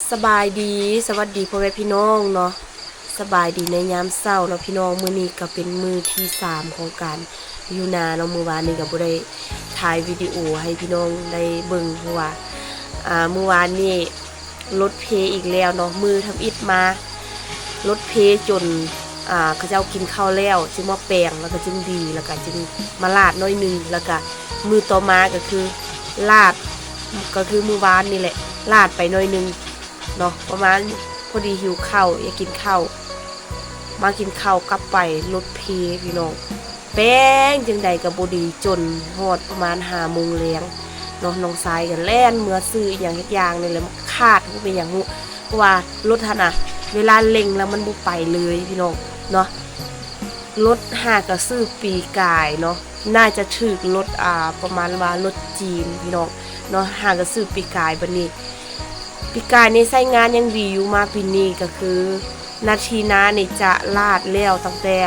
ສະບາຍດີ ສະຫວັດດີພໍ່ແມ່ພີ່ນ້ອງເນາະ ສະບາຍດີໃນຍາມເຊົ້າເນາະພີ່ນ້ອງ. ມື້ນີ້ກໍເປັນມື້ທີສາມຂອງການຢູ່ນາເນາະ. ມື້ວານນີ້ກໍບໍ່ໄດ້ຖ່າຍວິດີໂອໃຫ້ພີ່ນ້ອງໄດ້ເບິ່ງ ເພາະວ່າ ອ່າ ມື້ວານນີ້ລົດເພອີກແລ້ວເນາະ. ມື້ທຳອິດມາລົດເພຈົນ ອ່າ ເຂົາເຈົ້າກິນເຂົ້າແລ້ວຈຶ່ງມາແປງ ແລ້ວກໍຈຶ່ງດີ ແລ້ວກໍຈຶ່ງມາລາດໜ້ອຍໜຶ່ງ ແລ້ວກໍມື້ຕໍ່ມາກໍຄືລາດ ກໍຄືມື້ວານນີ້ແຫຼະ ລາດໄປໜ້ອຍໜຶ່ງເນາະ. ປະມານພໍດີຫິວເຂົ້າ ຢາກກິນເຂົ້າ ມາກິນເຂົ້າກັບໄປລົດເພພີ່ນ້ອງ. ແປງຈັ່ງໃດກໍບໍ່ດີ ຈົນຮອດປະມານຫ້າໂມງແລງເນາະ. ນ້ອງຊາຍກໍແລ່ນເມືອຊື້ອີ່ຫຍັງເຮັດຢ່າງນີ້ແຫຼະ ມັນຂາດ ບໍ່ເປັນຫຍັງຮູ້ ເພາະວ່າລົດຫັ້ນນະ ເວລາເລັ່ງແລ້ວມັນບໍ່ໄປເລີຍພີ່ນ້ອງເນາະ. ລົດຫາກໍຊື້ປີກາຍເນາະ ໜ້າຈະຖືກລົດ ອ່າ ປະມານວ່າລົດຈີນພີ່ນ້ອງເນາະ ຫາກໍຊື້ປີກາຍ. ບັດນີ້ປີກາຍນີ້ໃຊ້ງານຍັງດີຢູ່ ມາປີນີ້ກໍຄືນາທີນານີ້ຈະລາດແລ້ວຕັ້ງແຕ່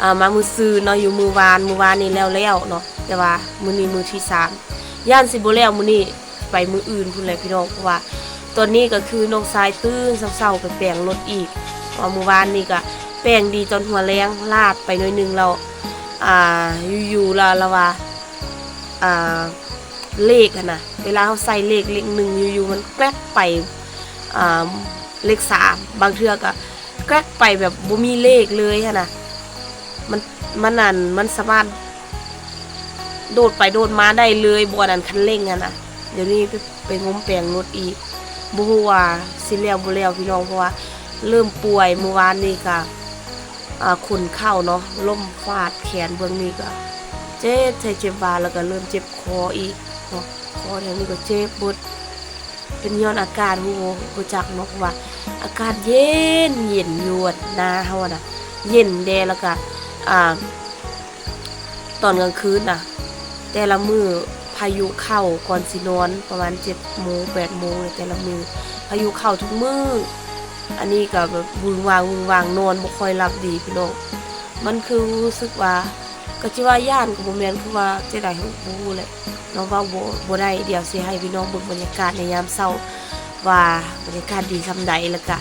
ອ່າ ມາມື້ຊືນເນາະ ຢູ່ມື້ວານ ມື້ວານນີ້ແລ້ວໆເນາະ ແຕ່ວ່າມື້ນີ້ມື້ທີສາມ ຢ້ານຊິບໍ່ແລ້ວມື້ນີ້ ໄປມື້ອື່ນພຸ້ນແຫຼະພີ່ນ້ອງ. ເພາະວ່າຕອນນີ້ກໍຄືນ້ອງຊາຍຕື່ນເຊົ້າໆໄປແປງລົດອີກ ເພາະວ່າມື້ວານນີ້ກໍແປງດີຕອນຫົວແລງ ລາດໄປໜ້ອຍໜຶ່ງແລ້ວ ອ່າ ຢູ່ໆລະ ລະວ່າ ອ່າ ເລກຫັ້ນນະ ເວລາເຮົາໃສ່ເລກເລກໜຶ່ງ ຢູ່ໆມັນແກຣັກໄປ ອ່າ ເລກສາມ ບາງເທື່ອກໍ ແກຣກໄປແບບບໍ່ມີເລກເລີຍຫັ້ນນະ ມັນ ມັນອັນ ມັນສາມາດໂດດໄປໂດດມາໄດ້ເລີຍ ບ່ອນອັນຄັນເລັ່ງຫັ້ນນະ. ດຽວນີ້ໄປ ໄປງົມແປງລົດອີກ ບໍ່ຮູ້ວ່າຊິແລ້ວບໍ່ແລ້ວພີ່ນ້ອງ ເພາະວ່າເລີ່ມປ່ວຍ ມື້ວານນີ້ກະ ອ່າ ຂົນເຂົ້າເນາະ ລົ້ມຟາດແຂນເບື້ອງນີ້ກະເຈັບໃສ່ເຈັບວ່າ ແລ້ວກະເລີ່ມເຈັບຄໍອີກເນາະ ຄໍແຖວນີ້ກະເຈັບເບິດ. ເປັນຍ້ອນອາກາດ ຮູ້ ຮູ້ຈັກເນາະ ເພາະວ່າອາກາດເຢັນ ເຢັນຢູ່ນາເຮົາຫັ້ນນະ ເຢັນແດ່ ແລ້ວກະ ອ່າ ຕອນກາງຄືນນະ ແຕ່ລະມື້ພາຍຸເຂົ້າກ່ອນຊິນອນ ປະມານເຈັດໂມງ ແປດໂມງ ແຕ່ລະມື້ພາຍຸເຂົ້າທຸກມື້. ອັນນີ້ກະແບບວຶງວາງ ວຶງວາງ ນອນບໍ່ຄ່ອຍຫຼັບດີພີ່ນ້ອງ. ມັນຄືຮູ້ສຶກວ່າ ກໍຊິວ່າຢ້ານກໍບໍ່ແມ່ນ ຄືວ່າຈັ່ງໃດ ບໍ່ຮູ້ແຫຼະເນາະ ເວົ້າບໍ່ ບໍ່ໄດ້. ດຽວຊິໃຫ້ພີ່ນ້ອງເບິ່ງບັນຍາກາດໃນຍາມເຊົ້າ ວ່າບັນຍາກາດດີສ່ຳໃດ ແລ້ວກະ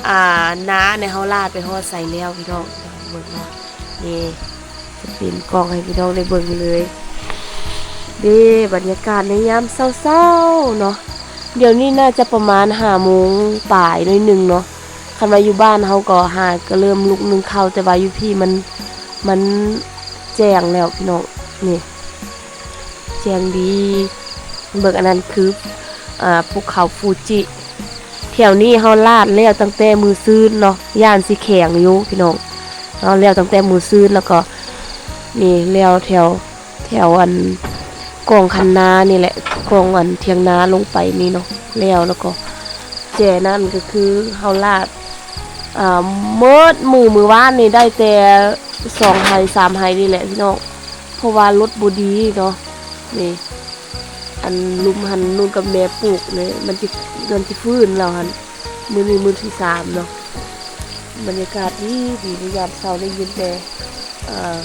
ອ່າ ນາໃນເຮົາລາດໄປຮອດໃສແລ້ວພີ່ນ້ອງ ເບິ່ງເນາະ. ນີ້ ສະປີນກ້ອງໃຫ້ພີ່ນ້ອງໄດ້ເບິ່ງເລີຍເດ້ ບັນຍາກາດໃນຍາມເຊົ້າໆເນາະ. ດຽວນີ້ໜ້າຈະປະມານຫ້າໂມງປາຍໜ້ອຍໜຶ່ງເນາະ. ຄັນວ່າຢູ່ບ້ານເຮົາກໍຫາກໍເລີ່ມລຸກໜຶ່ງເຂົ້າ ແຕ່ວ່າຢູ່ພີ້ມັນ ມັນແຈ້ງແລ້ວພີ່ນ້ອງ. ນີ້ ແຈ້ງດີ ເບິ່ງ ອັນນັ້ນຄື ອ່າ ພູເຂົາຟູຈິ. ແຖວນີ້ເຮົາລາດແລ້ວຕັ້ງແຕ່ມື້ຊືນເນາະ ຢ້ານຊິແຂງຢູ່ພີ່ນ້ອງເນາະ ແລ້ວຕັ້ງແຕ່ມື້ຊືນ ແລ້ວກໍ ນີ້ ແລ້ວແຖວ ແຖວອັນກອງຄັນນານີ້ແຫຼະ ກອງອັນຖຽງນາລົງໄປນີ້ເນາະ ແລ້ວ ແລ້ວກໍແຈນັ້ນກໍຄືເຮົາລາດ ອ່າ ເໝິດມື້ ມື້ວານນີ້ໄດ້ແຕ່ສອງໄຮ່ສາມໄຮ່ນີ້ແຫຼະພີ່ນ້ອງ ເພາະວ່າລົດບໍ່ດີເນາະ. ນີ້ ອັນລຸ່ມຫັ້ນ ນຸ່ນກັບແມ່ປູກນີ້ ມັນຊິ ມັນຊິຟື້ນແລ້ວຫັ້ນ. ມື້ນີ້ມື້ທີສາມເນາະ ບັນຍາກາດດີດີ ໃນຍາມເຊົ້າໄດ້ຍິນແຕ່ ອ່າ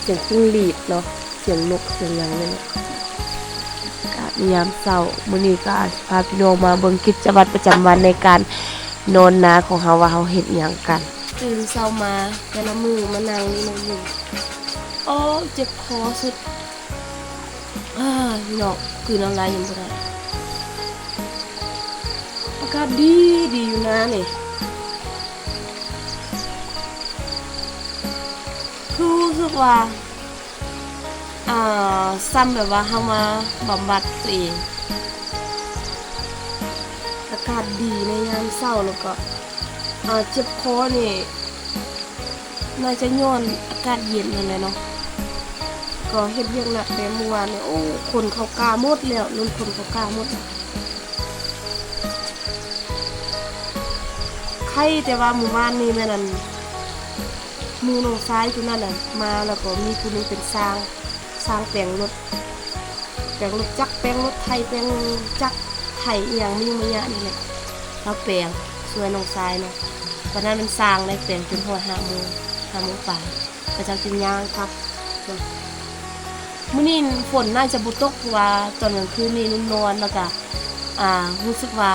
ສຽງຈິ້ງຫຼີດເນາະ ສຽງນົກ ສຽງຫຍັງນີ້ແຫຼະ. ອາກາດໃນຍາມເຊົ້າ ມື້ນີ້ກໍອາດຊິພາພີ່ນ້ອງມາເບິ່ງກິດຈະວັດປະຈຳວັນໃນການນອນນາຂອງເຮົາ ວ່າເຮົາເຮັດຫຍັງກັນ. ຕື່ນເຊົ້າມາແຕ່ລະມື້ມານັ່ງນີ້ ນັ່ງຢູ່ ໂອ້ຍ ເຈັບຄໍສຸດ. ອ້າ ພີ່ນ້ອງ ກືນນ້ຳລາຍຍັງບໍ່ໄດ້. ອາກາດດີ ດີຢູ່ນານີ້ ຄືຮູ້ສຶກວ່າ ອ່າ ຊ່ຳແບບວ່າເຮົາມາບຳບັດຕົວເອງ. ອາກາດດີໃນຍາມເຊົ້າ ແລ້ວກໍ ອ່າ ເຈັບຄໍນີ້ ໜ້າຈະຍ້ອນອາກາດເຢັນຫັ້ນແຫຼະເນາະ ກໍເຮັດວຽກໜັກແດ່ມື້ວານນີ້. ໂອ້ ຂົນເຂົ້າກ້າໝົດແລ້ວ ລຸ້ນຂົນເຂົ້າກ້າໝົດ. ໄຄແຕ່ວ່າມື້ວານນີ້ແມ່ນ ອັນ ໝູ່ນ້ອງຊາຍຜູ້ນັ້ນນະ ມາແລ້ວກໍມີຜູ້ໜຶ່ງເປັນຊ່າງ ຊ່າງແປງລົດ ແປງລົດຈັກ ແປງລົດໄຖ ແປງຈັກໄຖອີ່ຫຍັງ ມີມາຍະນີ້ແຫຼະ ລາວແປງຊ່ວຍນ້ອງຊາຍເນາະ. ຕອນນັ້ນມັນຊ່າງໄດ້ແປງຈົນຮອດຫ້າໂມງ ຫ້າໂມງປາຍ ເຂົາເຈົ້າຈຶ່ງຍ່າງກັບ. ມື້ນີ້ຝົນໜ້າຈະບໍ່ຕົກ ເພາະວ່າຕອນກາງຄືນນີ້ນຸ່ນນອນ ແລ້ວກະ ອ່າ ຮູ້ສຶກວ່າ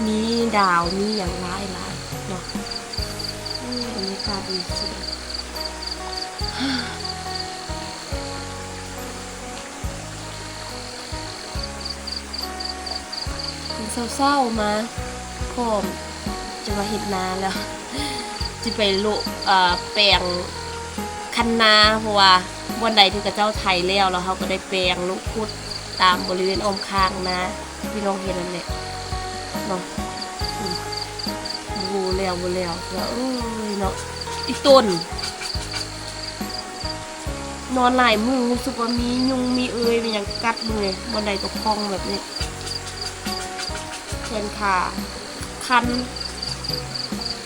ມີດາວ ມີຫຍັງຫຼາຍໆເນາະ. ໂອ້ ບັນຍາກາດດີສຸດ. ຕື່ນເຊົ້າໆມາ ພ້ອມຈະມາເຮັດນາແລ້ວ ຊິໄປໂລະ ເອີ ແປງຄັນນາ ເພາະວ່າບ່ອນໃດທີ່ເຂົາເຈົ້າໄຖແລ້ວ ແລ້ວເຮົາກໍໄດ້ແປງໂລະຂຸດຕາມບໍລິເວນອ້ອມຂ້າງນາ ທີ່ນ້ອງເຫັນນັ້ນແຫຼະເນາະ. ອືມ ບໍ່ຮູ້ແລ້ວບໍ່ແລ້ວ ເອີຍເນາະ ອີຕົນ ນອນຫຼາຍມື້ ຮູ້ສຶກວ່າມີຍຸງມີເອີຍ ມີຫຍັງກັດມື ບ່ອນໃດກໍພອງແບບນີ້ ແຂນຂາຄັນ.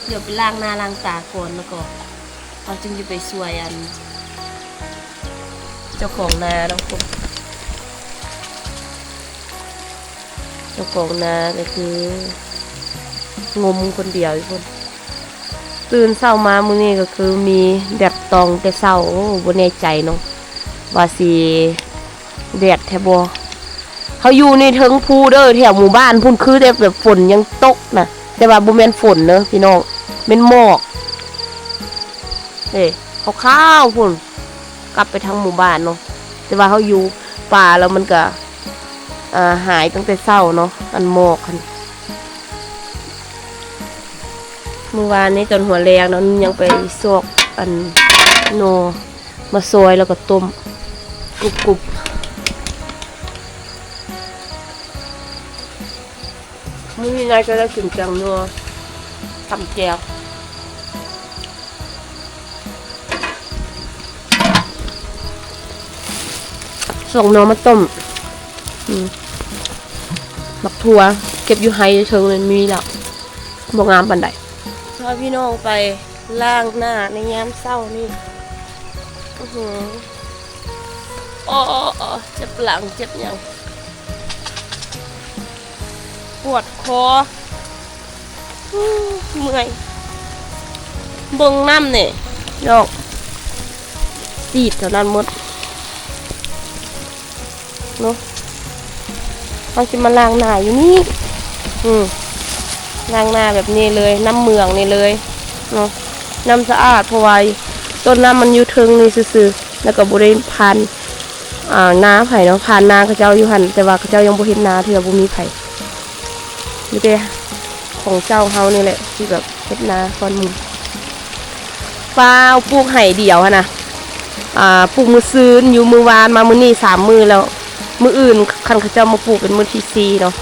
ດຽວໄປລ້າງໜ້າລ້າງຕາກ່ອນ ແລ້ວກໍເຮົາຈຶ່ງຈະໄປຊ່ວຍອັນ ເຈົ້າຂອງນາເນາະ. ເຈົ້າຂອງນາກໍຄືງົມຄົນດຽວຢູ່ພຸ້ນ. ຕື່ນເຊົ້າມາມື້ນີ້ກໍຄືມີແດດຕອງແຕ່ເຊົ້າ. ໂອ້ ບໍ່ແນ່ໃຈເນາະວ່າຊິແດດແທ້ບໍ່. ເຮົາຢູ່ນີ້ເທິງພູເດີ ແຖວໝູ່ບ້ານພຸ້ນ ຄືແຕ່ແບບຝົນຍັງຕົກນະ ແຕ່ວ່າບໍ່ແມ່ນຝົນເດີພີ່ນ້ອງ ແມ່ນໝອກເດ້ ຂາວໆພຸ້ນ ກັບໄປທາງໝູ່ບ້ານເນາະ. ແຕ່ວ່າເຮົາຢູ່ປ່າແລ້ວມັນກະ ອ່າ ຫາຍຕັ້ງແຕ່ເຊົ້າເນາະ ອັນໝອກຫັ້ນ. ມື້ວານນີ້ຕອນຫົວແລງເນາະ ຍັງໄປຊອກອັນໜໍ່ມາຊອຍ ແລ້ວກໍຕົ້ມກຸບໆ. ມື້ນີ້ໜ້າຈະໄດ້ກິນແກງນົວ ຕຳແຈ່ວ. ສອງໜໍ່ມາຕົ້ມ ອືມ ໝາກຖົ່ວເກັບຢູ່ໄຮ່ເທິງນັ້ນມີແລ້ວ ບໍ່ງາມປານໃດ. ພາພີ່ນ້ອງໄປລ້າງໜ້າໃນຍາມເຊົ້ານີ້ ອືຫື ໂອ້ ເຈັບຫຼັງເຈັບຫຍັງ ປວດຄໍ ເມື່ອຍ ເບິ່ງນ້ຳນີ້ ດອກ ຕີບເທົ່ານັ້ນໝົດເນາະ. ເຮົາຊິມາລ້າງໜ້າຢູ່ນີ້ ອືມ ລ້າງໜ້າແບບນີ້ເລີຍ ນ້ຳເມືອງນີ້ເລີຍເນາະ ນ້ຳສະອາດ ເພາະວ່າຕົ້ນນ້ຳມັນຢູ່ເທິງນີ້ຊື່ໆ ແລ້ວກໍບໍ່ໄດ້ຜ່ານ ອ່າ ນາໃຜເນາະ ຜ່ານນາເຂົາເຈົ້າຢູ່ຫັ້ນ ແຕ່ວ່າເຂົາເຈົ້າຍັງບໍ່ເຮັດນາເທື່ອ ບໍ່ມີໃຜ ມີແຕ່ຂອງເຈົ້າເຮົານີ້ແຫຼະທີ່ແບບເຮັດນາກ່ອນໝູ່. ປ້າວ ປູກໄຮ່ດຽວຫັ້ນນະ ອ່າ ປູກມື້ຊືນຢູ່ ມື້ວານມາມື້ນີ້ສາມມື້ແລ້ວ ມື້ອື່ນຄັນເຂົາເຈົ້າມາປູກເປັນມື້ທີສີ່ເນາະ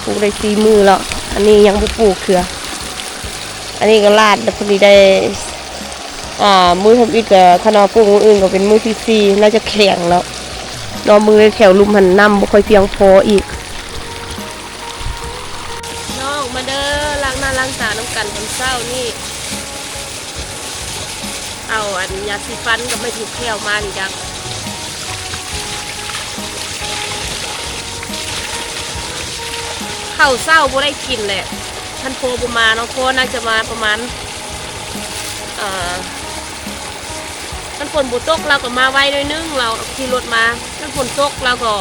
ປູກໄດ້ສີ່ມື້ແລ້ວ ອັນນີ້ຍັງບໍ່ປູກເທື່ອ. ອັນນີ້ກໍລາດ ແລ້ວພໍດີໄດ້ ອ່າ ມື້ທຳອິດກໍຄັນວ່າປູກມື້ອື່ນກໍເປັນມື້ທີສີ່ ໜ້າຈະແຂງແລ້ວເນາະ. ເບິ່ງໃນແຖວລຸ່ມຫັ້ນນ້ຳບໍ່ຄ່ອຍພຽງພໍອີກ. ນ້ອງມາເດີ ລ້າງໜ້າລ້າງຕານຳກັນຕອນເຊົ້ານີ້ ເອົາອັນຢາສີຟັນກັບໄມ້ຖືແຂ້ວມານີ້ຈັກ ເຂົ້າເຊົ້າບໍ່ໄດ້ກິນແຫຼະ ທ່ານໂພບໍ່ມາເນາະ ໂພໜ້າຈະມາປະມານ ເອີ ຄັນຝົນບໍ່ຕົກລາວກໍມາໄວໜ້ອຍໜຶ່ງ ລາວຂີ່ລົດມາ ຄັນຝົນຕົກລາວກໍ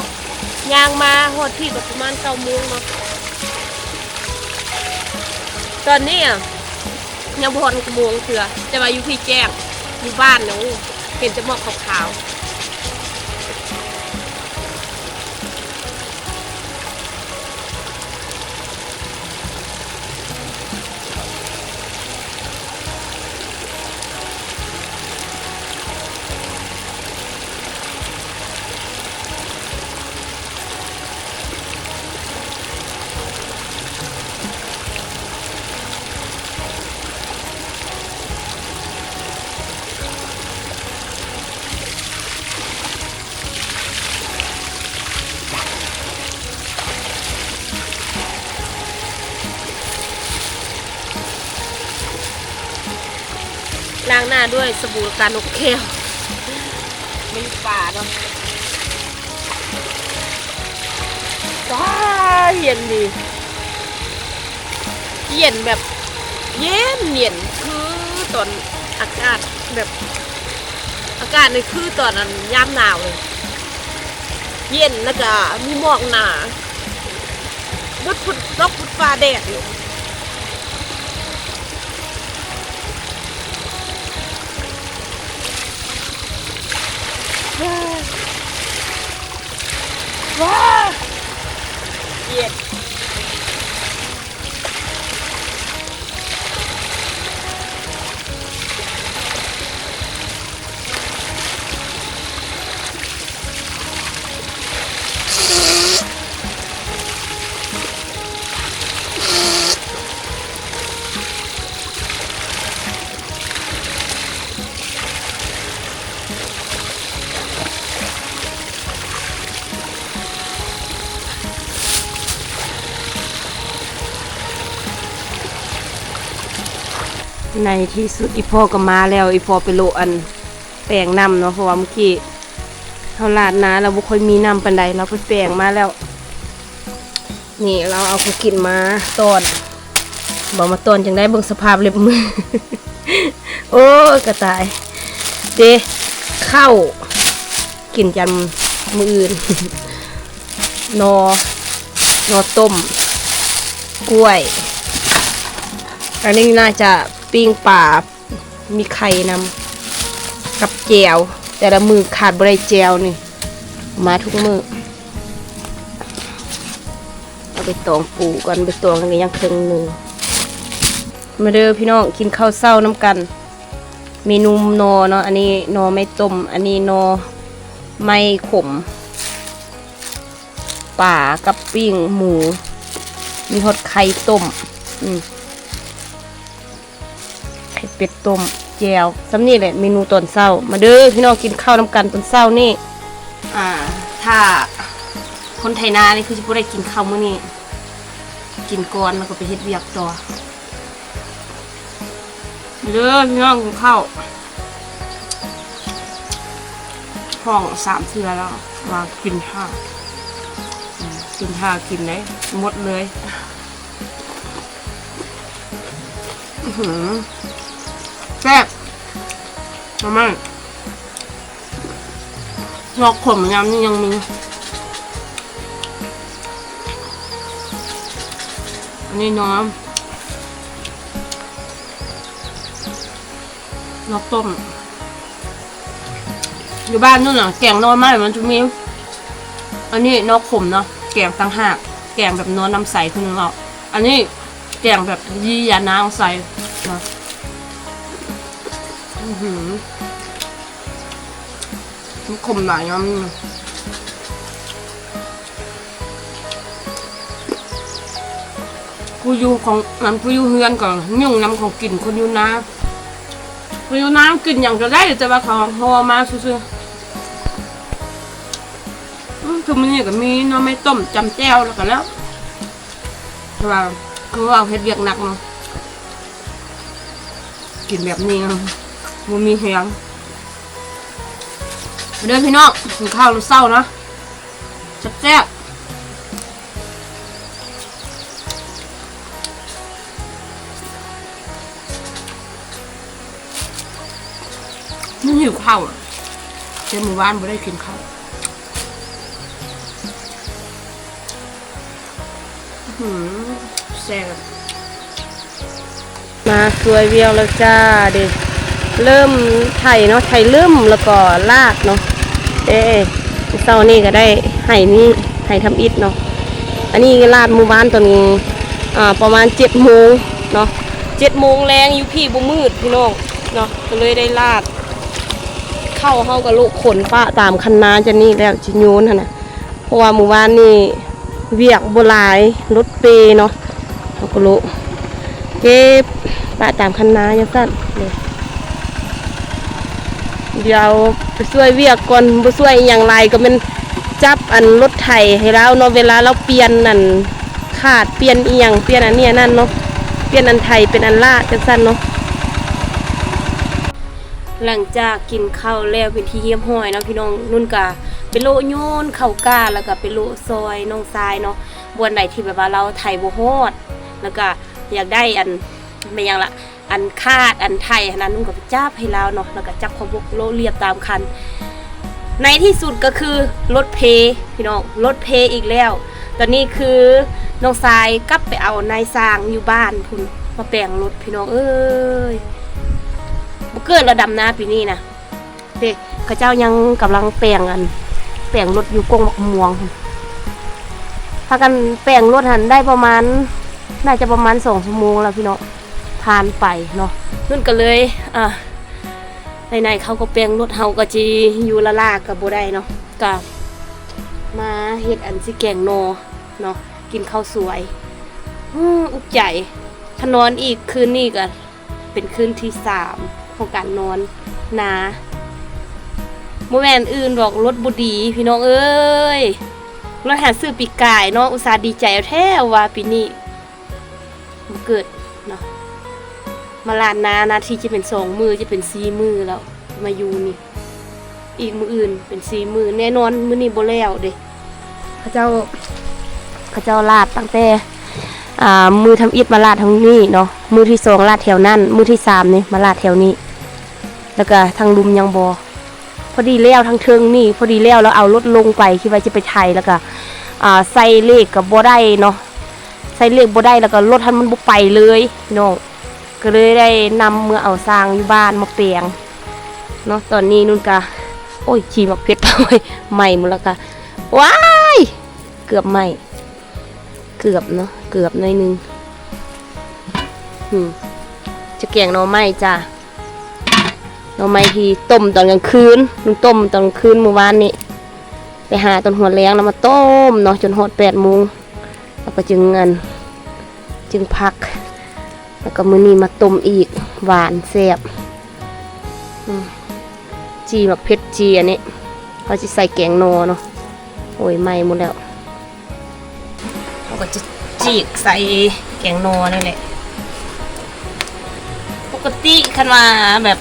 ຍ່າງມາຮອດພີ້ກໍປະມານເກົ້າໂມງເນາະ. ຕອນນີ້ອະ ຍັງບໍ່ຮອດຫົກໂມງເທື່ອ ແຕ່ວ່າຢູ່ພີ້ແຈ້ງ ຢູ່ບ້ານນະ ໂອ້ ເຫັນແຕ່ໝອກຂາວໆ. ລ້າງໜ້າດ້ວຍສະບູການົກແກ້ວ ມີປາເນາະ. ວ້າ ເຢັນດີ ເຢັນແບບ ເຢັນ ເຢັນ ຄືຕອນອາກາດແບບ ອາກາດນີ້ຄືຕອນອັນຍາມໜາວເລີຍ ເຢັນ ແລ້ວກະມີໝອກໜາ. ບຸດພຸດ ດອກບຸດຟ້າແດດນີ້. ວ້າ ເຢັນ. ໃນທີ່ສຸດອີ່ພໍ່ກໍມາແລ້ວ. ອີ່ພໍ່ໄປໂລະອັນແປ້ງນ້ຳເນາະ ເພາະວ່າມື້ກີ້ເຮົາລາດນາແລ້ວບໍ່ຄ່ອຍມີນ້ຳປານໃດ ລາວໄປແປ້ງມາແລ້ວ. ນີ້ລາວເອົາຂອງກິນມາຕ້ອນ ບໍ່ມາຕ້ອນຈັ່ງໃດ ເບິ່ງສະພາບເລັບມື. ໂອ້ຍ ກະຕາຍເດ້. ເຂົ້າກິນຈັນມື້ອື່ນ ໜໍ່ ໜໍ່ຕົ້ມ ກ້ວຍ ອັນນີ້ໜ້າຈະປີ້ງປາ ມີໄຂ່ນຳ ກັບແຈ່ວ ແຕ່ລະມື້ຂາດບໍ່ໄດ້ແຈ່ວນີ້ ມາທຸກມື້. ເອົາໃບຕອງປູກ່ອນ ໃບຕອງນີ້ຍັງເຄິ່ງໜຶ່ງ. ມາເດີພີ່ນ້ອງ ກິນເຂົ້າເຊົ້ານຳກັນ. ເມນູໜໍ່ເນາະ ອັນນີ້ໜໍ່ໄມ້ຕົ້ມ ອັນນີ້ໜໍ່ໄມ້ຂົມ ປາກັບປີ້ງໝູ ມີຮອດໄຂ່ຕົ້ມ ອືມ ໄຂ່ເປັດຕົ້ມ ແຈ່ວ ສ່ຳນີ້ແຫຼະເມນູຕອນເຊົ້າ. ມາເດີພີ່ນ້ອງ ກິນເຂົ້ານຳກັນຕອນເຊົ້ານີ້. ອ່າ ຖ້າຄົນໄຖນານີ້ຄືຊິບໍ່ໄດ້ກິນເຂົ້າມື້ນີ້ ກິນກ່ອນແລ້ວກໍໄປເຮັດວຽກຕໍ່. ເດີພີ່ນ້ອງ ກິນເຂົ້າ ຮ້ອງສາມເທື່ອແລ້ວວ່າກິນຖ້າ ອືມ ກິນຖ້າກິນເດ້ ໝົດເລີຍ. ອືຫື ແຊບ ມາ ໜໍ່ຂົມຍາມນີ້ຍັງມີ. ອັນນີ້ໜໍ່ ໜໍ່ຕົ້ມ ຢູ່ບ້ານໂນ້ນນະ ແກງໜໍ່ໄມ້ມັນຈະມີ ອັນນີ້ໜໍ່ຂົມເນາະ ແກງຕ່າງຫາກ ແກງແບບໜໍ່ນ້ຳໃສຄືໜຶ່ງເອົາ. ອັນນີ້ແກງແບບຢີຢານາງໃສ່ເນາະ. ອືຫື ມັນຂົມຫຼາຍຍາມນີ້. ຜູ້ຢູ່ຂອງ ອັນຜູ້ຢູ່ເຮືອນກໍຫຍຸ້ງນຳຂອງກິນຄົນຢູ່ນາ. ຄົນຢູ່ນາກິນຫຍັງກໍໄດ້ ແຕ່ວ່າເຂົາຫໍ່ມາຊື່ໆ. ອືມ ທຸກມື້ນີ້ກໍມີໜໍ່ໄມ້ຕົ້ມ ຈ້ຳແຈ່ວ ແລ້ວກໍແລ້ວ. ແຕ່ວ່າຄືວ່າເຮັດວຽກໜັກເນາະ ກິນແບບນີ້ບໍ່ມີແຮງ. ມາເດີພີ່ນ້ອງ ກິນເຂົ້າເຊົ້າເນາະ ແຊບໆ. ມັນຫິວເຂົ້າ ແຕ່ມື້ວານບໍ່ໄດ້ກິນເຂົ້າ. ອືຫື ແຊບ. ມາຊ່ວຍວຽກແລ້ວຈ້າເດ້ ເລີ່ມໄຖເນາະ ໄຖເລີ່ມ ແລ້ວກໍລາດເນາະ. ເດ້ ເຊົ້ານີ້ກໍໄດ້ໄຫນີ້ ໄຫທຳອິດເນາະ. ອັນນີ້ລາດມື້ວານຕອນ ອ່າ ປະມານເຈັດໂມງເນາະ ເຈັດໂມງແລງ ຢູ່ພີ້ບໍ່ມືດພີ່ນ້ອງເນາະ ກໍເລີຍໄດ້ລາດ. ເຂົ້າເຮົາກໍໂລະຂົນປະຕາມຄັນນາຈັ່ງນີ້ແລ້ວ ຊິໂຍນຫັ້ນນະ ເພາະວ່າມື້ວານນີ້ວຽກບໍ່ຫຼາຍ ລົດເປເນາະ ເຮົາກໍໂລະເກັບປະຕາມຄັນນາຈັ່ງຊັ້ນ. ດຽວໄປຊ່ວຍວຽກກ່ອນ ບໍ່ຊ່ວຍອີ່ຫຍັງຫຼາຍ ກໍແມ່ນຈັບອັນລົດໄຖໃຫ້ລາວເນາະ ເວລາລາວປ່ຽນອັນ ຂາດ ປ່ຽນອີ່ຫຍັງ ປ່ຽນອັນນີ້ອັນນັ້ນເນາະ ປ່ຽນອັນໄຖເປັນອັນລາດຈັ່ງຊັ້ນເນາະ. ຫຼັງຈາກກິນເຂົ້າແລ້ວເປັນທີ່ຮຽບຮ້ອຍເນາະພີ່ນ້ອງ ນຸ່ນກະໄປໂລະໂຍນເຂົ້າກ້າ ແລ້ວກະໄປໂລະຊ່ອຍນ້ອງຊາຍເນາະ ບ່ອນໃດທີ່ແບບວ່າລາວໄຖບໍ່ຮອດ ແລ້ວກະຢາກໄດ້ອັນ ແມ່ນຫຍັງລະ ອັນຂາດ ອັນໄຖຫັ້ນນະ ນຸ່ນກໍໄປຈັບໃຫ້ລາວເນາະ ແລ້ວກໍຈັບເຂົ້າບົກໂລະລຽບຕາມຄັນ. ໃນທີ່ສຸດກໍຄືລົດເພພີ່ນ້ອງ ລົດເພອີກແລ້ວ. ຕອນນີ້ຄືນ້ອງຊາຍກັບໄປເອົານາຍຊ່າງຢູ່ບ້ານພຸ້ນ ມາແປງລົດພີ່ນ້ອງເອີຍ. ບໍ່ເກີດລະດຳນາປີນີ້ນະ. ເດ້ ເຂົາເຈົ້າຍັງກຳລັງແປງອັນ ແປງລົດຢູ່ກົງໝາກມ່ວງ. ພາກັນແປງລົດຫັ້ນໄດ້ປະມານ ໜ້າຈະປະມານສອງຊົ່ວໂມງແລ້ວພີ່ນ້ອງ ຜ່ານໄປເນາະ. ນຸ່ນກໍເລີຍ ອ່າ ໄນໆ ເຂົາກໍແປງລົດ ເຮົາກໍຊິຢູ່ລ້າໆ ກໍບໍ່ໄດ້ເນາະ ກໍມາເຮັດອັນຊິແກງໜໍ່ເນາະ ກິນເຂົ້າສວຍ. ອື ອຸກໃຈ. ຖ້ານອນອີກຄືນນີ້ກໍ ເປັນຄືນທີສາມຂອງການນອນນາ. ບໍ່ແມ່ນອື່ນດອກ ລົດບໍ່ດີພີ່ນ້ອງເອີຍ. ລົດຫາຊື້ປີກາຍເນາະ ອຸດສ່າດີໃຈແທ້ວ່າປີນີ້ບໍ່ເກີດເນາະ. ມາລາດນາ ນາທີ່ຈະເປັນສອງມື້ ຈະເປັນສີ່ມື້ແລ້ວ ມາຢູ່ນີ້ ອີກມື້ອື່ນເປັນສີ່ມື້ ແນ່ນອນມື້ນີ້ບໍ່ແລ້ວເດ້. ເຂົາເຈົ້າ ເຂົາເຈົ້າລາດຕັ້ງແຕ່ ອ່າ ມື້ທຳອິດມາລາດທາງນີ້ເນາະ ມື້ທີສອງລາດແຖວນັ້ນ ມື້ທີສາມນີ້ມາລາດແຖວນີ້ ແລ້ວກະທາງລຸ່ມຍັງບໍ່ ພໍດີແລ້ວ. ທາງເທິງນີ້ພໍດີແລ້ວ ແລ້ວເອົາລົດລົງໄປ ຄິດວ່າຈະໄປໄຖ ແລ້ວກະ ອ່າ ໃສ່ເລກກໍບໍ່ໄດ້ເນາະ ໃສ່ເລກບໍ່ໄດ້ ແລ້ວກໍລົດຫັ້ນມັນບໍ່ໄປເລີຍພີ່ນ້ອງ. ກໍເລີຍໄດ້ນຳເມືອເອົາຊ່າງຢູ່ບ້ານມາແປງເນາະ. ຕອນນີ້ນຸ່ນກະ ໂອ້ຍ ຈີ່ໝາກເຜັດ ໂອ້ຍ ໄໝ້ໝົດແລ້ວກະ ວ້າຍ ເກືອບໄໝ້ ເກືອບເນາະ ເກືອບໜ້ອຍໜຶ່ງ. ອືມ ຈະແກງໜໍ່ໄມ້ຈ້າ ໜໍ່ໄມ້ທີ່ຕົ້ມຕອນກາງຄືນ ນຸ່ນຕົ້ມຕອນກາງຄືນມື້ວານນີ້ ໄປຫາຕອນຫົວແລງ ແລ້ວມາຕົ້ມເນາະ ຈົນຮອດແປດໂມງ ແລ້ວກໍຈຶ່ງ ອັນ ຈຶ່ງພັກ ແລ້ວກໍມື້ນີ້ມາຕົ້ມອີກ ຫວານແຊບ. ອືມ ຈີ່ໝາກເຜັດ ຈີ່ອັນນີ້ ເຮົາຊິໃສ່ແກງໜໍ່ເນາະ. ໂອ້ຍ ໄໝ້ໝົດແລ້ວ. ເຮົາກໍຈະຈີກໃສ່ແກງໜໍ່ນີ້ແຫຼະ. ປົກກະຕິຄັນວ່າແບບ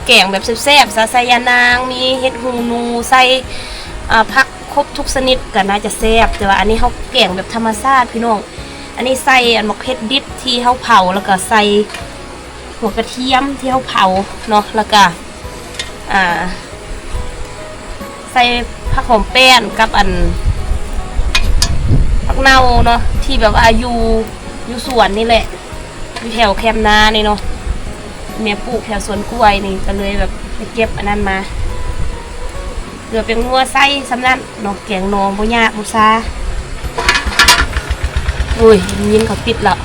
ແກງແບບແຊບໆ ຊະ ໃສ່ຢານາງ ມີເຫັດຫູໜູ ໃສ່ ອ່າ ຜັກຄົບທຸກຊະນິດກໍໜ້າຈະແຊບ. ແຕ່ວ່າອັນນີ້ເຮົາແກງແບບທຳມະຊາດພີ່ນ້ອງ. ອັນນີ້ໃສ່ອັນໝາກເຜັດດິບທີ່ເຮົາເຜົາ ແລ້ວກໍໃສ່ຫົວກະທຽມທີ່ເຮົາເຜົາເນາະ ແລ້ວກໍ ອ່າ ໃສ່ຜັກຫອມແປ້ນກັບອັນຜັກເນົ່າເນາະ ທີ່ແບບວ່າຢູ່ ຢູ່ສວນນີ້ແຫຼະ ຢູ່ແຖວແຄມນານີ້ເນາະ ແມ່ປູກແຖວສວນກ້ວຍນີ້ ກໍເລີຍແບບໄປເກັບອັນນັ້ນມາ ເກືອແປງນົວໃສ່ສ່ຳນັ້ນເນາະ. ແກງໜໍ່ບໍ່ຍາກບໍ່ຊາ. ໂອ້ຍ ໄດ້ຍິນເຂົາຕິດແລ້ວ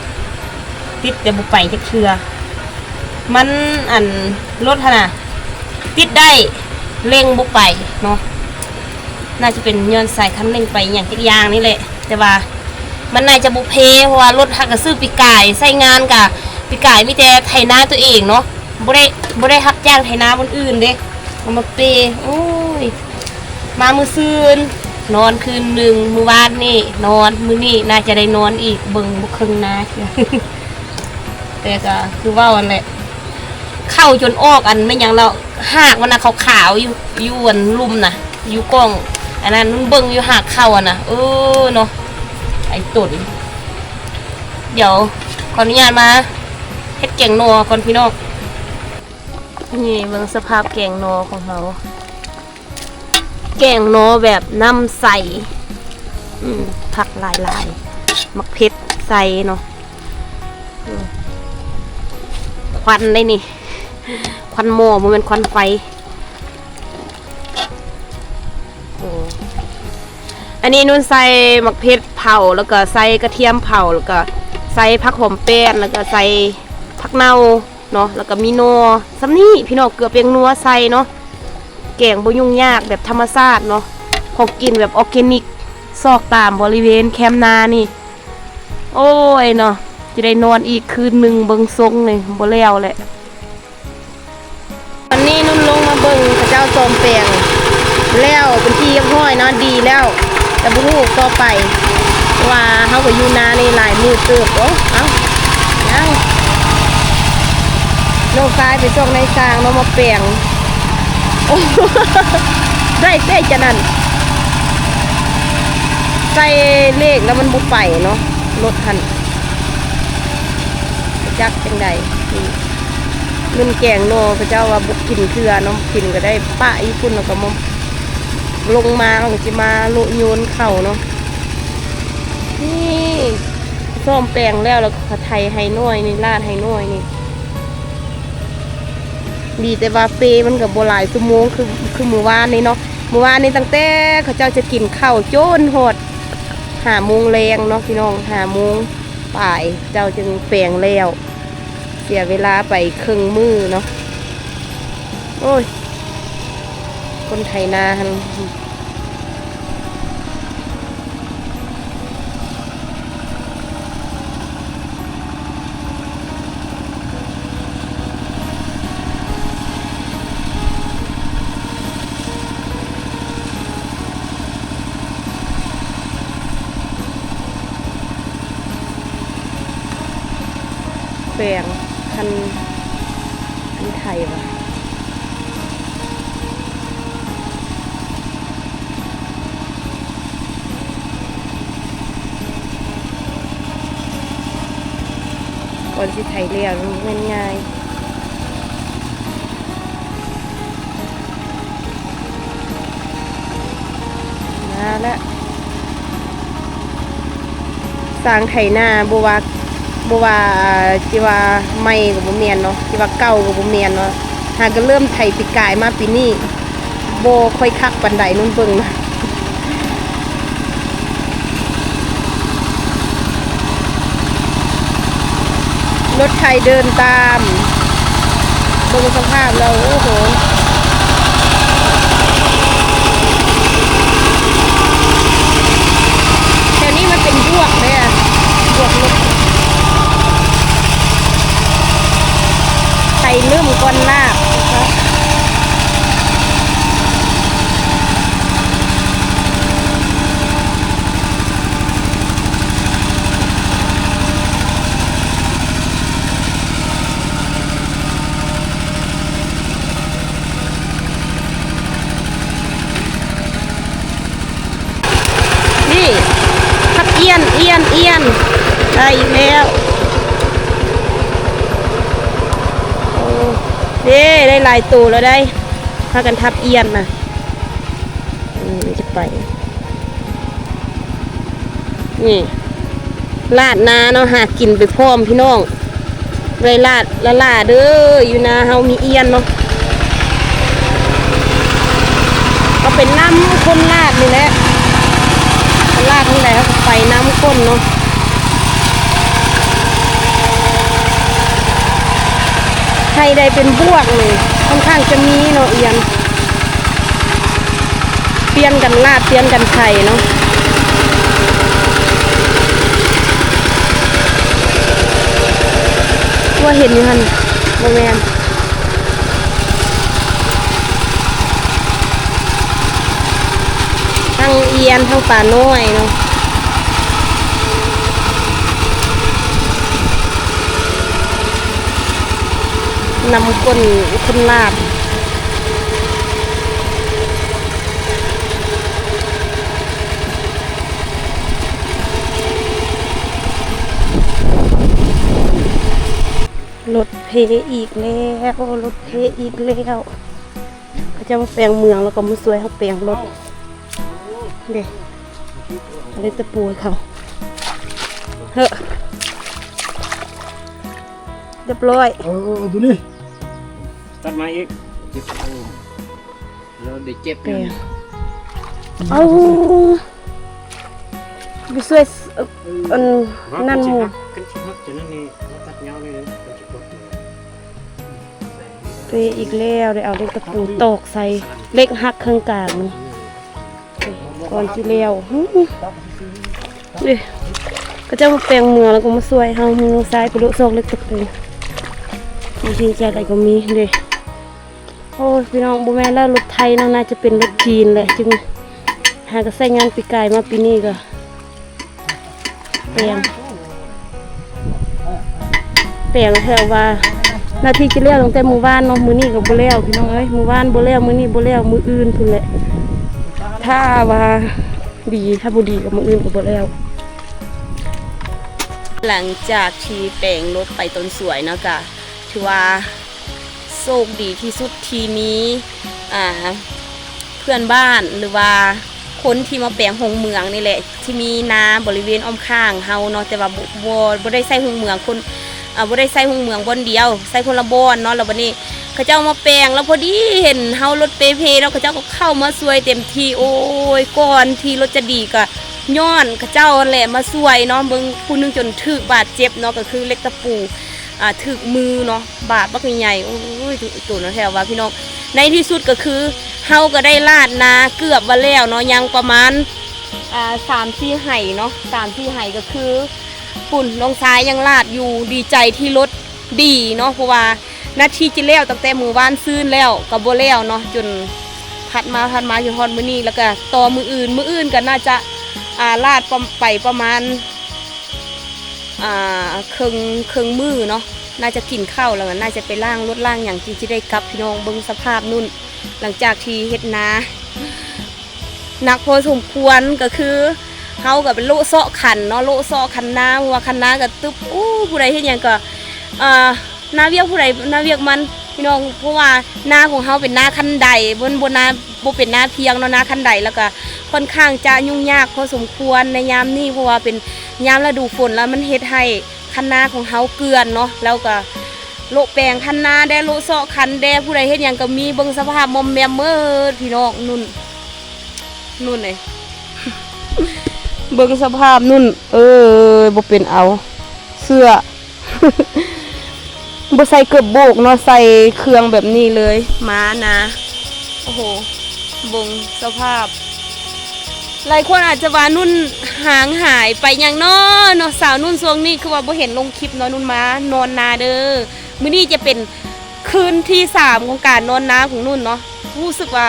ຕິດແຕ່ບໍ່ໄປຈັກເທື່ອ. ມັນ ອັນ ລົດຫັ້ນນະ ຕິດໄດ້ ເລັ່ງບໍ່ໄປເນາະ. ໜ້າຈະເປັນຍ້ອນສາຍຄັນເລັ່ງໄປຫຍັງຈັກຢ່າງນີ້ແຫຼະ. ແຕ່ວ່າມັນໜ້າຈະບໍ່ເພ ເພາະວ່າລົດຫາກະຊື້ປີກາຍ ໃຊ້ງານກະ ປີກາຍມີແຕ່ໄຖນາຕົວເອງເນາະ ບໍ່ໄດ້ ບໍ່ໄດ້ຮັບຈ້າງໄຖນາຄົນອື່ນເດ້. ເອົາມາເປ ໂອ້ຍ ມາມື້ຊືນ ນອນຄືນໜຶ່ງ ມື້ວານນີ້ນອນ ມື້ນີ້ໜ້າຈະໄດ້ນອນອີກ ເບິ່ງບໍ່ເຄິ່ງນາ. ແຕ່ກໍຄືເວົ້າຫັ້ນແຫຼະ ເຂົ້າຈົນອອກ ອັນແມ່ນຫຍັງລະ ຮາກມັນນະຂາວໆ ຢູ່ ຢູ່ອັນລຸ່ມນະ ຢູ່ກ້ອງ ອັນນັ້ນເບິ່ງຢູ່ຮາກເຂົ້າຫັ້ນນະ. ເອີເນາະ ໄອ້ຕົນ. ດຽວຂໍອະນຸຍາດມາເຮັດແກງໜໍ່ກ່ອນພີ່ນ້ອງ. ນີ້ເບິ່ງສະພາບແກງໜໍ່ຂອງເຮົາ ແກງໜໍ່ແບບນ້ຳໃສ. ອືມ ຜັກຫຼາຍໆ ໝາກເຜັດໃສ່ເນາະ. ອືມ ຄວັນໄດ໋ນີ້ ຄວັນໝໍ້ ບໍ່ແມ່ນຄວັນໄຟ. ໂອ້ ອັນນີ້ນຸ່ນໃສ່ໝາກເຜັດເຜົາ ແລ້ວກໍໃສ່ກະທຽມເຜົາ ແລ້ວກໍໃສ່ຜັກຫອມແປ້ນ ແລ້ວກໍໃສ່ຜັກເນົ່າເນາະ ແລ້ວກໍມີໜໍ່ ສ່ຳນີ້ພີ່ນ້ອງ. ເກືອແປງນົວໃສ່ເນາະ ແກງບໍ່ຫຍຸ້ງຍາກ ແບບທຳມະຊາດເນາະ ຂອງກິນແບບອອກແກນິກ ຊອກຕາມບໍລິເວນແຄມນານີ້. ໂອ້ຍເນາະ ຈະໄດ້ນອນອີກຄືນໜຶ່ງ ເບິ່ງຊົງນີ້ບໍ່ແລ້ວແຫຼະ. ຕອນນີ້ນຸ່ນລົງມາເບິ່ງເຂົາເຈົ້າສ້ອມແປງແລ້ວເປັນທີ່ຮຽບຮ້ອຍເນາະ ດີແລ້ວ ແຕ່ບໍ່ຮູ້ຕໍ່ໄປ ເພາະວ່າເຮົາກໍຢູ່ນານີ້ຫຼາຍມື້ເຕີບ. ໂອ້ ເອົ້າ ຍັງ ນ້ອງຊາຍໄປສົ່ງນາຍຊ່າງເນາະ ມາແປງ. ໂອ້ ໄດ້ແຕ່ຈະນັ້ນ ໃສ່ເລກແລ້ວມັນບໍ່ໄປເນາະ ລົດຫັ້ນ ຈັກຈັ່ງໃດ. ນີ້ ເງິນແກງໜໍ່ ເຂົາເຈົ້າວ່າບໍ່ກິນເທື່ອເນາະ ກິນກໍໄດ້ປະຢູ່ພຸ້ນ ແລ້ວກໍມາ ລົງມາ ເຮົາກໍຊິມາໂລະໂຍນເຂົ້າເນາະ. ສ້ອມແປງແລ້ວ ແລ້ວກໍໄຖໃຫ້ໜ້ອຍນີ້ ລາດໃຫ້ໜ້ອຍນີ້. ດີແຕ່ວ່າເປມັນກໍບໍ່ຫຼາຍຊົ່ວໂມງ ຄື ຄືມື້ວານນີ້ເນາະ. ມື້ວານນີ້ຕັ້ງແຕ່ເຂົາເຈົ້າຈະກິນເຂົ້າຈົນຮອດຫ້າໂມງແລງເນາະພີ່ນ້ອງ ຫ້າໂມງປາຍເຂົາເຈົ້າຈຶ່ງແປງແລ້ວ. ເສຍເວລາໄປເຄິ່ງມື້ເນາະ. ໂອ້ຍ ຄົນໄຖນາຫັ້ນ ແປງ ຄັນ ຄັນໄຖຫວາ ກ່ອນຊິໄຖແລ້ວ ມັນບໍ່ແມ່ນງ່າຍ. ມາແລ້ວ ຊ່າງໄຖນາ ບໍ່ວ່າ ບໍ່ວ່າ ຊິວ່າໃໝ່ກໍບໍ່ແມ່ນເນາະ ຊິວ່າເກົ່າກໍບໍ່ແມ່ນເນາະ. ຫາກໍເລີ່ມໄຖປີກາຍມາ ປີນີ້ບໍ່ຄ່ອຍຄັກປານໃດ ນຸ່ນເບິ່ງນະ. ລົດໄຖເດີນຕາມ ເບິ່ງສະພາບແລ້ວ ໂອ້ໂຫ ແຖວນີ້ມັນເປັນບວກເດ້ ບວກລົດ ໄຖເລີ່ມກ່ອນລາກ. ນີ້ ທັບອຽນ ອຽນ ອຽນ ໄດ້ອີກແລ້ວ. ໂອ້ ເດ້ ໄດ້ຫຼາຍໂຕແລ້ວໄດ໋ ພາກັນທັບອຽນນະ. ອືມ ຈະໄປ ນີ້ ລາດນາເນາະ ຫາກິນໄປພ້ອມພີ່ນ້ອງ ໄດ້ລາດລ້າໆເດີ. ຢູ່ນາເຮົາມີອຽນເນາະ ເຮົາໄປນຳຄົນລາດນີ້ແຫຼະ ເຂົາລາດທາງໃດເຮົາກໍໄປນຳຄົນເນາະ. ໄຖໄດ້ເປັນບວກນີ້ ຂ້ອນຂ້າງຈະມີເນາະ ອຽນ. ປ່ຽນກັນລາດ ປ່ຽນກັນໄຖເນາະ. ວ່າເຫັນຢູ່ຫັ້ນ ບໍ່ແມ່ນ ທັງອຽນ ທັງປານ້ອຍເນາະ. ນຳຄົນ ຄົນລາດ ລົດເພອີກແລ້ວ ລົດເພອີກແລ້ວ. ເຂົາເຈົ້າມາແປງເມືອງ ແລ້ວກໍມາຊ່ວຍເຮົາແປງລົດເດ້. ເອົາເຫຼັກຕະປູໃຫ້ເຂົາ ເຮີ້ ຮຽບຮ້ອຍ. ເອີ ເອີ ເອົາໂຕນີ້ ຕັດມາອີກ ເຈັບ ໂອ້ ແລ້ວໄດ້ເຈັບ ແປງ ເອົາ ຢູ່ຊ່ວຍ ເອີ ອັນ ນັ້ນໝູ່ ຄັນຊິຫັກ ຄັນຊິຫັກຈາກນັ້ນນີ້ ເຮົາຕັດຍາວເລີຍເດີ ຄັນຊິກົດ ເປອີກແລ້ວ ໄດ້ເອົາເຫຼັກຕະປູຕອກໃສ່ ເຫຼັກຫັກເຄິ່ງກາງ ກ່ອນຊິແລ້ວ. ເດ້ ເຂົາເຈົ້າມາແປງເມືອງ ແລ້ວກໍມາຊ່ວຍເຮົາ ມືຊ້າຍໄປໂລະຊອກເຫຼັກຕະປູ ມີທີ່ໃຈໃດກໍມີເດ້. ໂອ້ຍ ພີ່ນ້ອງ ບໍ່ແມ່ນແລ້ວ ລົດໄຖເນາະ ໜ້າຈະເປັນລົດຈີນແຫຼະ ຈຶ່ງຫາກໍໃຊ້ງານປີກາຍມາ ປີນີ້ກໍ ແປງ ແປງແທ້ວ່າ ໜ້າທີ່ຈະແລ້ວຕັ້ງແຕ່ມື້ວານເນາະ ມື້ນີ້ກໍບໍ່ແລ້ວ ພີ່ນ້ອງເອີຍ ມື້ວານບໍ່ແລ້ວ ມື້ນີ້ບໍ່ແລ້ວ ມື້ອື່ນພຸ້ນແຫຼະ ຖ້າວ່າດີ ຖ້າບໍ່ດີກໍມື້ອື່ນກໍບໍ່ແລ້ວ. ຫຼັງຈາກທີ່ແປງລົດໄປຕອນສວຍເນາະ ກະຖືວ່າ ໂຊກດີທີ່ສຸດທີ່ມີ ອ່າ ເພື່ອນບ້ານ ຫຼືວ່າ ຄົນທີ່ມາແປງຮົງເມືອງນີ້ແຫຼະ ທີ່ມີນາບໍລິເວນອ້ອມຂ້າງເຮົາເນາະ ແຕ່ວ່າບໍ່ ບໍ່ ບໍ່ໄດ້ໃຊ້ຮົງເມືອງຄົນ ອ່າ ບໍ່ໄດ້ໃຊ້ຮົງເມືອງບ່ອນດຽວ ໃຊ້ຄົນລະບ່ອນເນາະ. ແລ້ວບັດນີ້ເຂົາເຈົ້າມາແປງ ແລ້ວພໍດີເຫັນເຮົາລົດເປເພເນາະ ເຂົາເຈົ້າກໍເຂົ້າມາຊ່ວຍເຕັມທີ່. ໂອ້ຍ ກ່ອນທີ່ລົດຈະດີກໍຍ້ອນເຂົາເຈົ້າຫັ້ນແຫຼະມາຊ່ວຍເນາະ. ເບິ່ງຜູ້ໜຶ່ງຈົນຖືກບາດເຈັບເນາະ ກໍຄືເຫຼັກຕະປູ ອ່າ ຖືກມືເນາະ ບາດບັກໃຫຍ່. ໂອ້ຍ ໂຕ ໂຕນະແທ້ວ່າພີ່ນ້ອງ. ໃນທີ່ສຸດກໍຄືເຮົາກໍໄດ້ລາດນາເກືອບວ່າແລ້ວເນາະ ຍັງປະມານ ອ່າ ສາມສີ່ໄຮ່ເນາະ ສາມສີ່ໄຮ່ກໍຄື ປຸ້ນ ນ້ອງຊາຍຍັງລາດຢູ່. ດີໃຈທີ່ລົດດີເນາະ ເພາະວ່ານາທີຈະແລ້ວຕັ້ງແຕ່ມື້ວານຊືນແລ້ວກໍບໍ່ແລ້ວເນາະ ຈົນຜັດມາ ຜັດມາຈົນຮອດມື້ນີ້ ແລ້ວກໍຕໍ່ມື້ອື່ນ ມື້ອື່ນກໍໜ້າຈະ ອ່າ ລາດປະ ໄປປະມານ ອ່າ ເຄິ່ງ ເຄິ່ງມື້ເນາະ ໜ້າຈະກິນເຂົ້າແລ້ວກໍໜ້າຈະໄປລ້າງລົດລ້າງຫຍັງ ຈຶ່ງຊິໄດ້ກັບ. ພີ່ນ້ອງເບິ່ງສະພາບນຸ່ນ ຫຼັງຈາກທີ່ເຮັດນາໜັກພໍສົມຄວນ ກໍຄືເຮົາກໍໄປໂລະເຊາະຄັນເນາະ ໂລະເຊາະຄັນນາ ເພາະວ່າຄັນນາກໍຕຶບ ໂອ້ ຜູ້ໃດເຮັດຫຍັງກໍ ອ່າ ໜ້າວຽກຜູ້ໃດໜ້າວຽກມັນ ພີ່ນ້ອງ. ເພາະວ່ານາຂອງເຮົາເປັນນາຄັນໄດ ມັນບໍ່ນາ ບໍ່ເປັນນາພຽງເນາະ ນາຄັນໄດ ແລ້ວກໍຄ່ອນຂ້າງຈະຫຍຸ້ງຍາກພໍສົມຄວນໃນຍາມນີ້ ເພາະວ່າເປັນຍາມລະດູຝົນ ແລ້ວມັນເຮັດໃຫ້ຄັນນາຂອງເຮົາເກືອນເນາະ. ແລ້ວກໍໂລະແປງຄັນນາແດ່ ໂລະເຊາະຄັນແດ່ ຜູ້ໃດເຮັດຫຍັງກໍມີ. ເບິ່ງສະພາບມອມແມມເໝິດ ພີ່ນ້ອງ. ນຸ່ນ ນຸ່ນເອີຍ ເບິ່ງສະພາບນຸ່ນ. ເອີຍ ບໍ່ເປັນເອົາເສື້ອ ບໍ່ໃສ່ເກີບໂບກເນາະ ໃສ່ເຄື່ອງແບບນີ້ເລີຍ ມານາ. ໂອ້ໂຫ ເບິ່ງສະພາບ. ຫຼາຍຄົນອາດຈະວ່ານຸ່ນຫ່າງຫາຍໄປຫຍັງເນາະ ເນາະ ສາວນຸ່ນຊ່ວງນີ້ຄືວ່າບໍ່ເຫັນລົງຄລິບເນາະ. ນຸ່ນມານອນນາເດີ ມື້ນີ້ຈະເປັນຄືນທີສາມຂອງການນອນນາຂອງນຸ່ນເນາະ. ຮູ້ສຶກວ່າ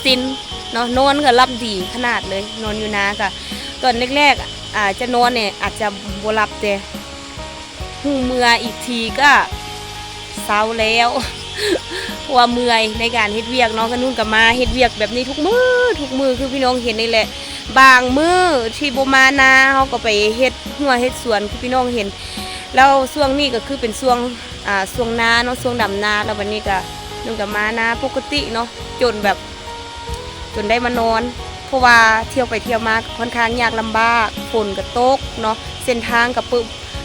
ຊິນເນາະ ນອນກໍຫຼັບດີຂະໜາດເລີຍ ນອນຢູ່ນາ. ກໍຕອນແລກໆ ອາ ຈະນອນນີ້ອາດຈະບໍ່ຫຼັບ ແຕ່ ຮູ້ເມື່ອອີກທີກໍເຊົາແລ້ວ ເພາະວ່າເມື່ອຍໃນການເຮັດວຽກເນາະ. ກະນຸ່ນກໍມາເຮັດວຽກແບບນີ້ທຸກມື້ ທຸກມື້ ຄືພີ່ນ້ອງເຫັນນີ້ແຫຼະ. ບາງມື້ທີ່ບໍ່ມານາ ເຮົາກໍໄປເຮັດຮົ້ວເຮັດສວນ ຄືພີ່ນ້ອງເຫັນ. ແລ້ວຊ່ວງນີ້ກໍຄືເປັນຊ່ວງ ອ່າ ຊ່ວງນາເນາະ ຊ່ວງດຳນາ. ແລ້ວບັດນີ້ກໍນຸ່ນກໍມານາປົກກະຕິເນາະ ຈົນແບບ ຈົນໄດ້ມານອນ ເພາະວ່າທ່ຽວໄປທ່ຽວມາກໍຄ່ອນຂ້າງຍາກລຳບາກ ຝົນກໍຕົກເນາະ ເສັ້ນທາງກໍເປິ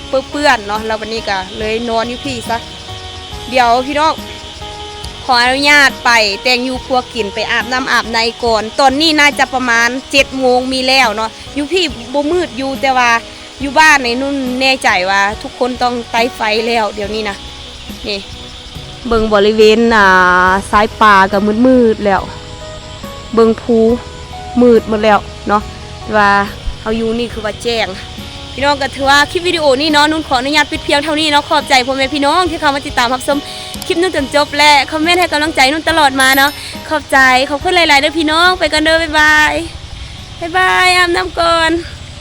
ເປິເປື້ອນເນາະ. ແລ້ວບັດນີ້ກໍເລີຍນອນຢູ່ພີ້ຊະ. ດຽວພີ່ນ້ອງ ຂໍອະນຸຍາດໄປແຕ່ງຢູ່ຄົວກິນ ໄປອາບນ້ຳອາບໃນກ່ອນ. ຕອນນີ້ໜ້າຈະປະມານເຈັດໂມງມີແລ້ວເນາະ. ຢູ່ພີ້ບໍ່ມືດຢູ່ ແຕ່ວ່າຢູ່ບ້ານນີ້ນຸ່ນແນ່ໃຈວ່າທຸກຄົນຕ້ອງໄຕ້ໄຟແລ້ວ ດຽວນີ້ນະ. ນີ້ ເບິ່ງບໍລິເວນ ອ່າ ຊາຍປ່າກໍມືດໆແລ້ວ ເບິ່ງພູມືດໝົດແລ້ວເນາະ. ແຕ່ວ່າເຮົາຢູ່ນີ້ຄືວ່າແຈ້ງ. ພີ່ນ້ອງ ກໍຖືວ່າຄລິບວິດີໂອນີ້ເນາະ ນຸ່ນຂໍອະນຸຍາດປິດພຽງເທົ່ານີ້ເນາະ. ຂອບໃຈພໍ່ແມ່ພີ່ນ້ອງທີ່ເຂົ້າມາຕິດຕາມຮັບຊົມຄລິບນຸ່ນຈົນຈົບ ແລະ ຄອມເມັນໃຫ້ກຳລັງໃຈນຸ່ນຕະຫຼອດມາເນາະ. ຂອບໃຈ ຂອບຄຸນຫຼາຍໆເດີພີ່ນ້ອງ. ໄປກ່ອນເດີ ບາຍບາຍ ບາຍບາຍ ອາບນ້ຳກ່ອນ.